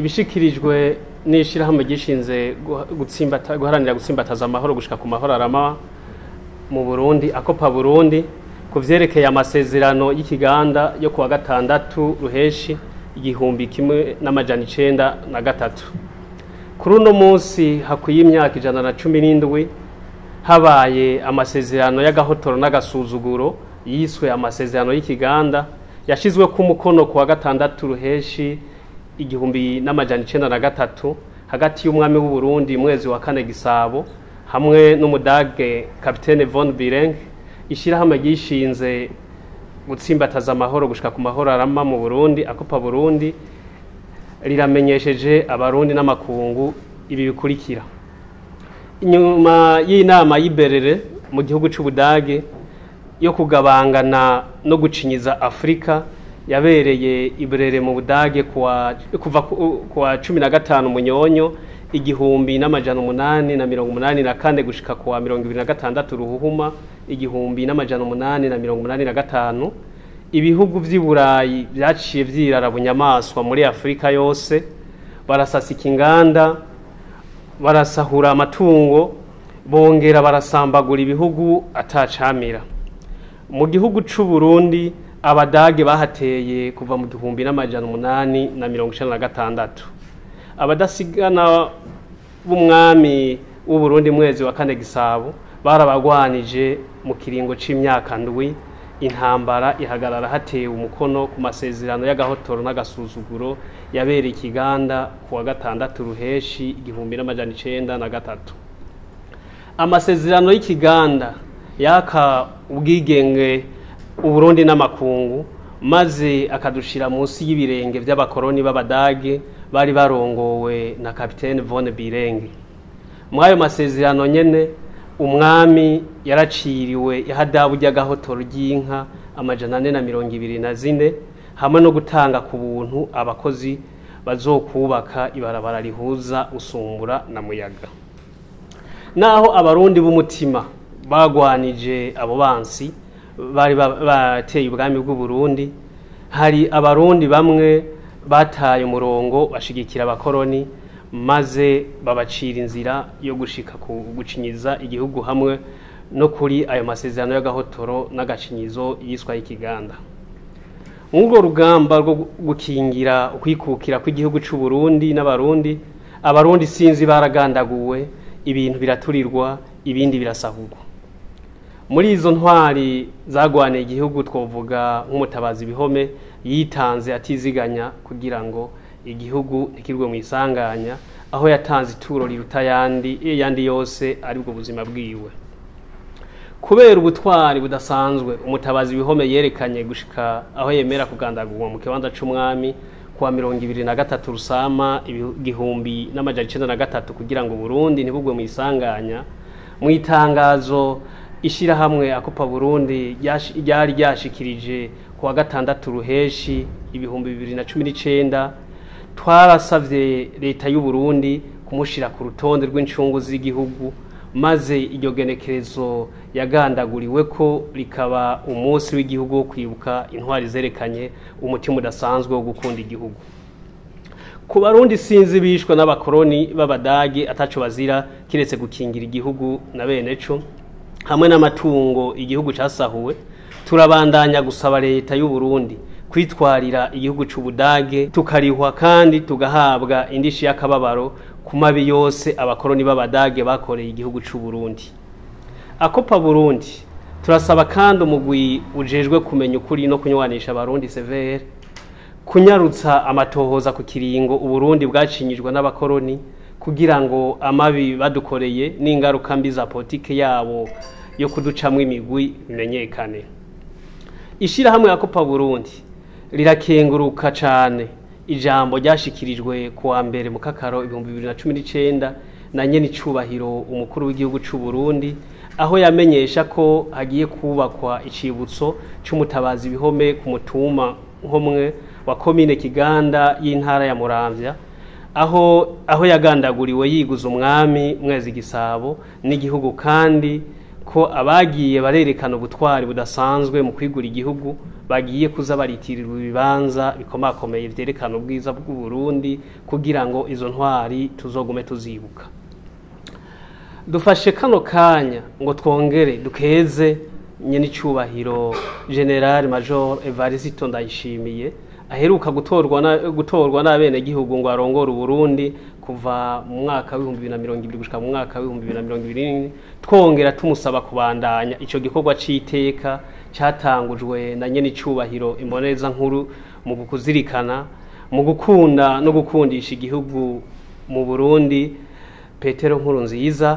Ibishikirijwe n'ishirahamwe gishinze gutsimbata guharanira gutsimbataza amahoro gushika ku mahoro arama mu Burundi, Akopa Burundi, ku vyerekeye amasezerano y'ikiganda yo kuwa gatandatu Ruheshi 1903. Kuri uno munsi hakwiye imyaka 117 habaye amasezerano y'agahotoro n'agasuzuguro yiswe amasezerano y'ikiganda, yashizwe ku mukono kuwa gatandatu Ruheshi 1903 hagati y'umwami w'u Burundi Mwezi wa kane Gisabo hamwe n'umudage Capitaine von Bireng. Ishirahamwe gishinze gutsimbataza amahoro gushika ku mahoro arama mu Burundi, Akopa Burundi, riramenyesheje abarundi n'amakungu ibi bikurikira. Inyuma y'inama y'iberere mu gihugu c'Ubudage yo kugabangana no gucinyiza Afrika yabereye iberere mu Budage kuva kuwa 15 Munyonyo 1884 gushika kuwa 26 Ruhuhuma 1885, ibihugu vy'i vyaciye vyirara bunyamaswa muri Afrika yose, barasasika inganda, barasahura amatungo, bongera barasambagura ibihugu atacamira. Mu gihugu c'u Burundi abadage bahateye kuva mu 1896. Abadasigana b'umwami w'u Burundi Mwezi wa kane Gisabo barabagwanije mu kiringo c'imyaka 7, intambara ihagarara hatewe umukono ku masezerano y'agahotoro n'agasuzuguro yabereye ikiganda kuwa gatandatu Ruheshi 1903. Amasezerano y'ikiganda yaka ubwigenge Uburundi n'amakungu, maze akadushira munsi y'ibirenge by'abakoroni b'abadage bari barongowe na Capitaine von Birenge. Muri ayo masezerano nyene umwami yaraciriwe ihadabu ry'agahotoro ry'inka 424 hamwe no gutanga ku buntu abakozi bazokubaka ibarabara rihuza Usumbura na Muyaga. Naho abarundi b'umutima bagwanije abo bansi bari bateye ubwami bw'u Burundi, hari abarundi bamwe bataye umurongo bashigikira abakoroni maze babacira inzira yo gushika ku gucinyiza igihugu hamwe no kuri ayo masezerano y'agahotoro n'agacinyizo yiswa y'ikiganda. Mw'urwo rugamba rwo gukingira ukwikukira kw'igihugu c'u Burundi n'abarundi, abarundi sinzi baragandaguwe, ibintu biraturirwa, ibindi birasahurwa. Muri izo ntwari zagwaneye igihugu twovuga nk'umutabazi Bihome yitanze atiziganya kugira ngo igihugu ntikirwe mu isanganya, aho yatanze ituro riruta yandi yose aribwo buzima bwiwe. Kubera ubutwari budasanzwe umutabazi Bihome yerekanye gushika aho yemera kugandagurwa mu kibanza c'umwami kuwa 23 Rusama 1903 kugira ngo Burundi ntibugwe mu isanganya. Mu itangazo ishirahamwe Akopa Burundi ryari ryashikirije kuwa gatandatu Ruheshi 2019, twarasavye leta y'u Burundi kumushira ku rutonde rw'incungu z'igihugu, maze iryo genekerezo yagandaguriwe ko rikaba umunsi w'igihugu wo kwibuka intwari zerekanye umutima udasanzwe wo gukunda igihugu. Ku barundi sinzi bishwe n'abakoroni b'abadage ataco bazira kiretse gukingira igihugu na beneco hamwe n'amatungo igihugu casahuwe, turabandanya gusaba leta y'u Burundi kwitwarira igihugu c'Ubudage, tukarihwa kandi tugahabwa indishi y'akababaro ku mabi yose abakoroni b'abadage bakoreye igihugu c'u Burundi. Akopa Burundi turasaba kandi umugwi ujejwe kumenya ukuri no kunywanisha abarundi severe kunyarutsa amatohoza ku kiringo Uburundi bwacinyijwe n'abakoroni kugira ngo amabi badukoreye n'ingaruka mbi za politike yabo yo kuducamwo imigwi bimenyekane. Ishirahamwe Akopa Burundi rirakenguruka cane ijambo ryashikirijwe kuwa mbere mu Kakaro 2019 na nyene icubahiro umukuru w'igihugu c'u Burundi, aho yamenyesha ko hagiye kubakwa icibutso c'umutabazi Bihome ku mutuma nkomwe wa komine Kiganda y'intara ya Muramvya, aho yagandaguriwe yiguza umwami Mwezi Gisabo n'igihugu, kandi ko abagiye barerekana ubutwari budasanzwe mu kwigura igihugu bagiye kuza baritirirwa ibibanza bikomakomeye vyerekana ubwiza bw'u Burundi, kugira ngo izo ntwari tuzogume tuzibuka. Dufashe kano kanya ngo twongere dukeze nyenicubahiro General Major Evariste Ndayishimiye, aheruka gutorwa n'abenegihugu ngo arongore Uburundi kuva mu mwaka w'2020 gushika mu mwaka w'2024, twongera tumusaba kubandanya ico gikorwa c'iteka catangujwe na nyenicubahiro imboneza nkuru mu kuzirikana, mu gukunda no gukundisha igihugu mu Burundi, Petero Nkurunziza.